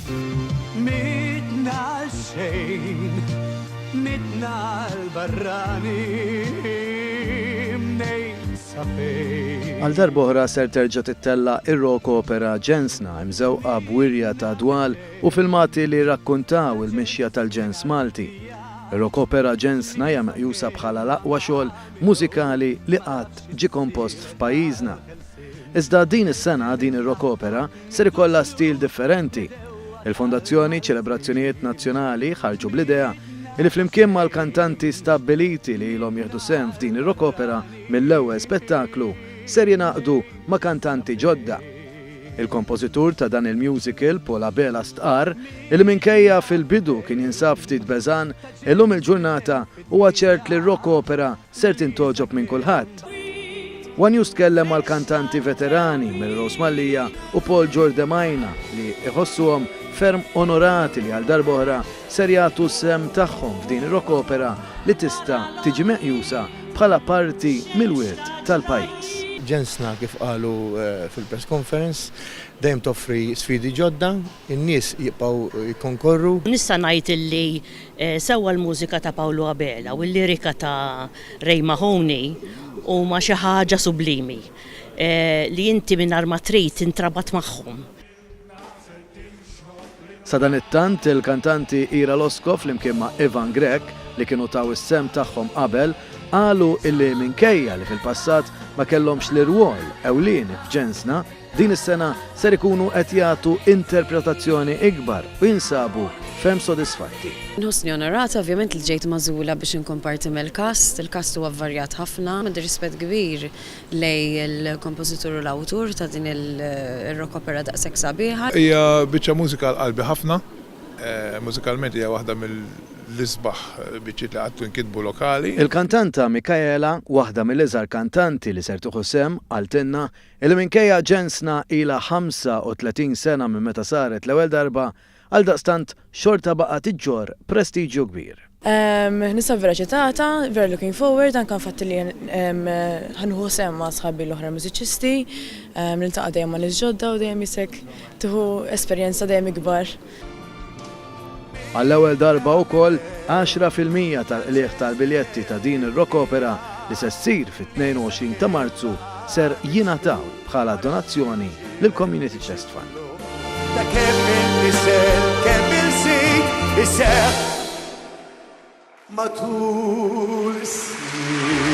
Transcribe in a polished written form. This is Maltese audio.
Mitna għal xejn, mitna għal barrani, mnejn sa fejn. Għal darb'oħra ser terġa' tittella' ir-rock opera Ġensna, imżewqa b'wirja ta' dwal u filmati li rrakkuntaw il-mixja tal-ġens Malti. Ir-rock opera Ġensna hija meqjusa bħala l-aqwa xogħol mużikali li qatt ġie kompost f'pajjiżna. Iżda din is-sena din ir-rock opera ser ikollha stil differenti. Il-Fondazzjoni Ċelebrazzjonijiet Nazzjonali ħarġu bl-idea li flimkien mal-kantanti stabbiliti li ilhom jieħdu sehem f'din ir-rock opera mill-ewwel spettaklu ser jingħaqdu ma' kantanti ġodda. Il-kompożitur ta' dan il-musical, Paul Abela stqarr li minkejja fil-bidu kien jinsab ftit beżgħan, illum il-ġurnata huwa ċert li r-rock opera ser tintgħoġob minn kulħadd. One News tkellem mal-kantanti veterani Melrose Mallia u Paul Giordemaina li iħossuhom ferm onorati li għal darb'oħra ser jagħtu s-sehem tagħhom f'din ir-rock opera li tista' tiġi meqjusa bħala parti mill-wirt tal-pajjiż. Ġensna kif qalu fil-press conference dejjem toffri sfidi ġodda, in-nies jibqgħu jikkonkorru. Nista' ngħid illi Sewwa l-mużika ta' Pawlu Abela u l-lirika ta' Ray Mahoney huma xi ħaġa sublimi li inti mingħajr ma trid tintrabat magħhom. Sadanittant, il-kantanti Ira Losco flimkien ma' Ivan Grech, li kienu taw is-sehem tagħhom qabel, qalu illi minkejja li fil-passat ma kellhomx l-irwol ewlieni f'Ġensna, Din is-sena ser ikunu qed jagħtu interpretazzjoni ikbar u jinsabu ferm sodisfatti. Nħossni onorata ovvjament li ġejt magħżula biex inkun parti mill-cast. Il-cast huwa varjat ħafna. Għandi rispett kbir lejn il-kompożitur u l-awtur ta' din ir-rock opera daqshekk sabiħa. Hija biċċa mużika għal qalbi ħafna. Mużikalment hija waħda mill-isbaħ biċċiet li qatt inkitbu lokali. Il-kantanta Michaela, waħda mill-iżgħar kantanti li ser tieħu sehem, qaltilna Illi minkejja ġensna ilha 35 sena minn meta saret l-ewwel darba, għaldaqstant xorta baqgħet iġġorr prestiġju kbir. Ninsab vera eċitata, vera looking forward, anke l-fatt li ħa nieħu sehem ma' sħabi l-oħra mużiċisti, niltaqa' dejjem ma' nies ġodda u dejjem jisek tieħu esperjenza dejjem ikbar. Għall-ewwel darba wkoll, 10% tal-qligħ tal-biljetti ta' din ir-rock opera li se ssir fit-22 ta' Marzu ser jingħataw bħala donazzjoni lill-Community Chest Fund. Ta' kemm il-nisel, kemm il-sid iseħħ matul is-snin.